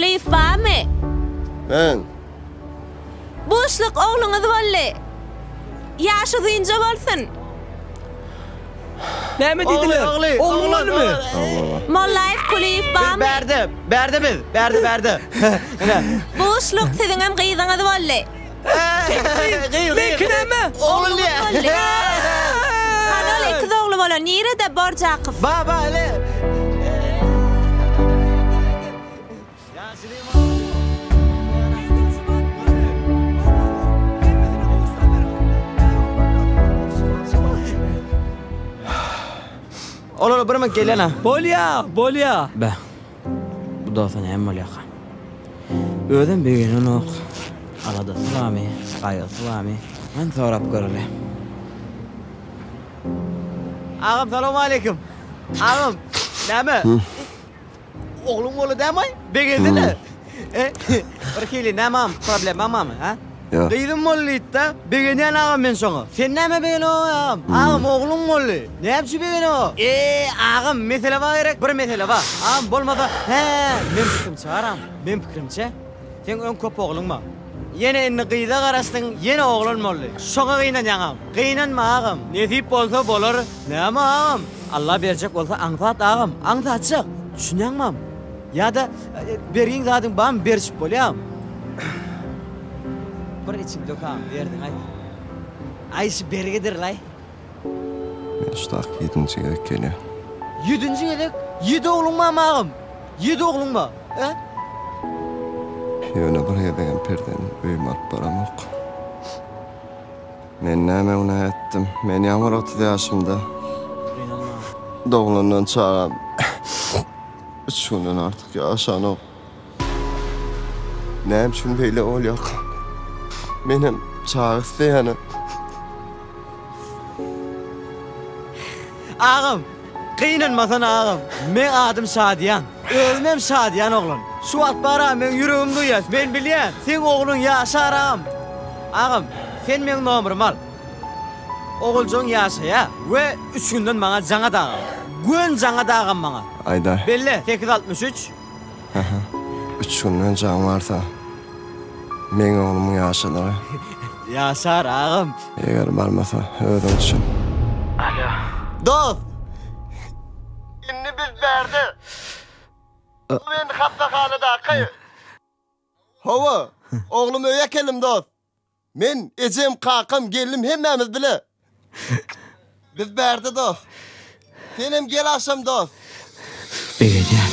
Kulyýew barmy? Men. Buşluk ogluňyz boldy. Ýaşy uzynja bolsun. Näme diýdiler? Ogluň boldumy? Mollaýew Kulyýew barmy? Bärde, bärde biz, bärde, bärde. Ine. Buşluk siziňem gyzyňyz boldy. Gyz, gyz. Meňki näme? Ogul diýä. Boldy. Hany ol ekiz ogly bolan nirede Borjakow? Ba, ba, ile. Olara bir minut gelýän-ä. Bolýa, bolýa. Beh, bu dosta näme bolýaka? Özem begenenok. Aladasy barmy, gaýgysy barmy? Hany sorap göreli. Agam, salowmaleýkim. Agam, näme? Ogluň boldy dämaý? Begendine. Bir hili nämam, problema barmy, ha? Ýok. Gyzym boldy diýdi-de, begenýän agam men şoňa. Sen näme begenok agam? Agam ogluň boldy. Näme üçin begenok? E, agam, mesele bar gerek, bir mesele bar. Agam bolmasa, hä, men pikirimçe baram, men pikirimçe, seň öň köp ogluň bar. Ýene indi gyza garaşdyň, ýene oglan boldy. Şoňa gynanýaň agam. Gynanma agam. Nesip bolsa bolar. Näme agam? Alla berjek bolsa aňsat agam. Aňsatjak. Düşünýäňmi agam? Ýa-da bergiň zadyň barmy berişip bolýa agam. Bir içiňi dök agam, derdiňi aýt. Aý şu bergidir-laý. Men şu tak ýedinji gezek gelýän. Ýedinji gezek? Ýedi ogluň barmy agam? Ýedi ogluň bar, e? Ýöne bir gezegem perzendim öýüme alyp baramok. Men näme günä etdim? Men ýaňy bir 30 ýaşymda doglandan çagam üç günden artyk ýaşanok. Näme üçin beýle bolýarka? Menem çaga isleýänem. Agam, gynanmasana agam. Meň adym Şadyýan. Özümem şadyýan oglan. Şu wagt bar-a meň ýüregim duýýar. Men bilýän, seň ogluň ýaşar agam. Agam, sen meň nomerymy al. Oguljygyň ýaşaýa we üç günden maňa jaň at agam. Gön jaň at agam maňa. Aýdaý. Belle, 863. Aha. Üç günden jaň barsa, meň oglumyň ýaşadygy. Ýaşar agam. Eger barmasa, özüň düşün. Alo. Dost! Indi biz bärde. Men hassahanadaky. Hawa, oglumy öýe äkeldim dost. Men, ejem, kakam, gelnim hemmämiz bile. Biz bärde dost. Senem gel agşam dost. Begenýän.